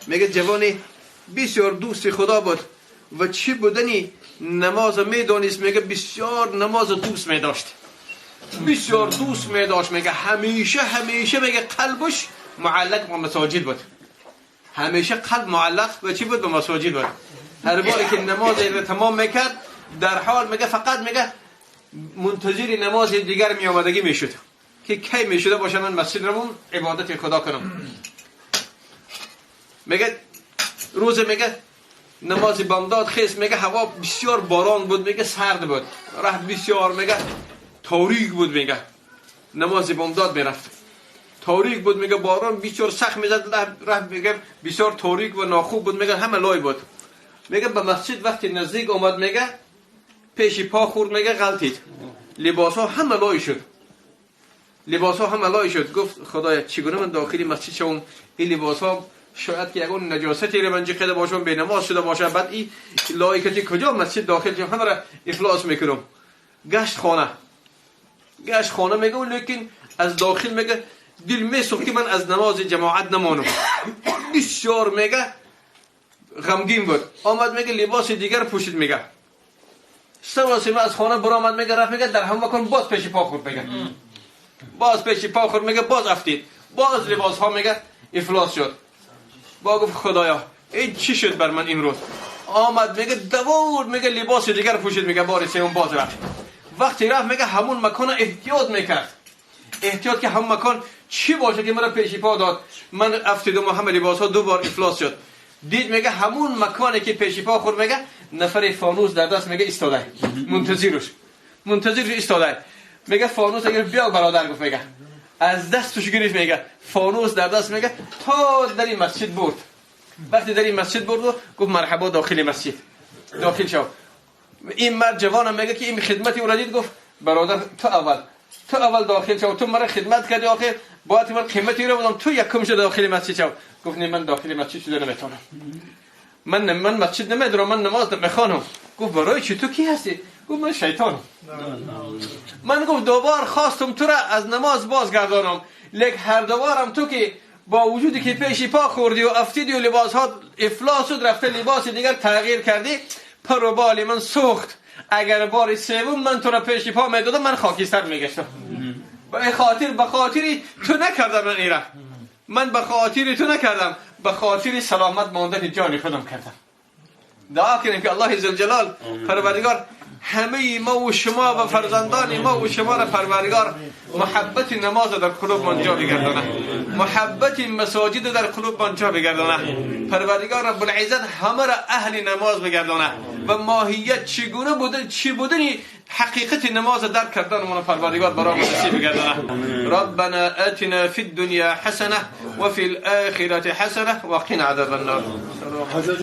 میگه جوانی بسیار دوست خدا بود و چی بودنی نماز میدانست. میگه بسیار نماز دوست میداشت، بسیار دوست میداشت. میگه همیشه همیشه میگه قلبش معلق به مساجد بود، همیشه قلب معلق به چی بود؟ به مساجد بود. هر باری که نماز رو تمام میکرد در حال میگه فقط میگه منتظر نماز دیگر میآمدگی میشد که کی میشده باشه من مسجد روم عبادت خدا کنم. میگه روز میگه نماز بامداد خیس، میگه هوا بسیار باران بود، میگه سرد بود، راه بسیار میگه تاریک بود. میگه نماز بامداد میرفت، تاریک بود، میگه باران بسیار سخت میزد، راه میگه بسیار تاریک و ناخوب بود، میگه همه لای بود. میگه به مسجد وقتی نزدیک آمد میگه پیش پا خورد، میگه غلطید، لباس ها همه لای شد، لباس ها همه لای شد. گفت خدایا چگونه من داخلی مسجد شوم؟ این لباس ها شاید که یگان نجاستی رو من جخیده باشم، به نماز شده باشم، بعد این لای کتی کجا مسجد داخل شوم، همه را افلاس میکنم. گشت خانه، گشت خانه میگه، لیکن از داخل میگه دل میسوخت که من از نماز جماعت نمانم. بسیار میگه غمگین بود. آمد میگه لباس دیگر پوشید، میگه سواسیمه از خانه برآمد، میگه رفت، میگه در هم مکان باز پیش پا خورد، میگه باز پیش پا خورد، میگه باز افتید، باز لباس ها میگه افلاس شد. با گفت خدایا این چی شد بر من امروز؟ آمد میگه دوور میگه لباس دیگر پوشید، میگه بار سوم باز رفت. وقتی رفت میگه همون مکان احتیاط میکرد، احتیاط که همون مکان چی باشه که مرا پیش پا داد، من افتیدم و همه لباس ها دو بار افلاس شد. دید میگه همون مکانی که پیش پا خورد میگه نفر فانوس در دست میگه ایستاده، منتظرش، منتظرش ایستاده. میگه فانوس اگر بیا برادر، گفت میگه از دستش گرفت، میگه فانوس در دست، میگه تا در این مسجد برد. وقتی در این مسجد برد گفت مرحبا داخل مسجد داخل شو. این مرد جوانم میگه که این خدمتی او را دید، گفت برادر تو اول داخل شو، تو مرا خدمت کردی، آخر باید من قیمتی رو بدم، تو یکم شو داخل مسجد شو. گفت نه من داخل مسجد شده نمیتونم، من مسجد نمیدارم، من نماز نمیخوانم. گفت برای چی؟ تو کی هستی؟ گفت من شیطانم. من گفت دوبار خواستم تو را از نماز بازگردانم، لیک هر دوبارم تو که با وجودی که پیش پا خوردی و افتیدی و لباس ها افلاس شد، رفته لباس دیگر تغییر کردی، پر و بال من سوخت. اگر بار سوم من تو را پیش پا میدادم من خاکستر میگشتم. به خاطری تو نکردم من ایره، من به خاطری تو نکردم، به خاطر سلامت ماندن جان خودم کردم. دعا کنیم که الله ذوالجلال پروردگار همه ما و شما و فرزندان ما و شما را پروردگار محبت نماز در قلوب من جا بگردانه، محبت مساجد در قلوب من جا بگردانه. پروردگار رب العزت همه را اهل نماز بگردانه و ماهیت چگونه بودن، چی بودنی حقیقت نماز درک کردن من پروردگار برای ما نصیب بگردانه. ربنا آتنا فی الدنیا حسنه و فی الآخرة حسنه و قنا عذاب النار.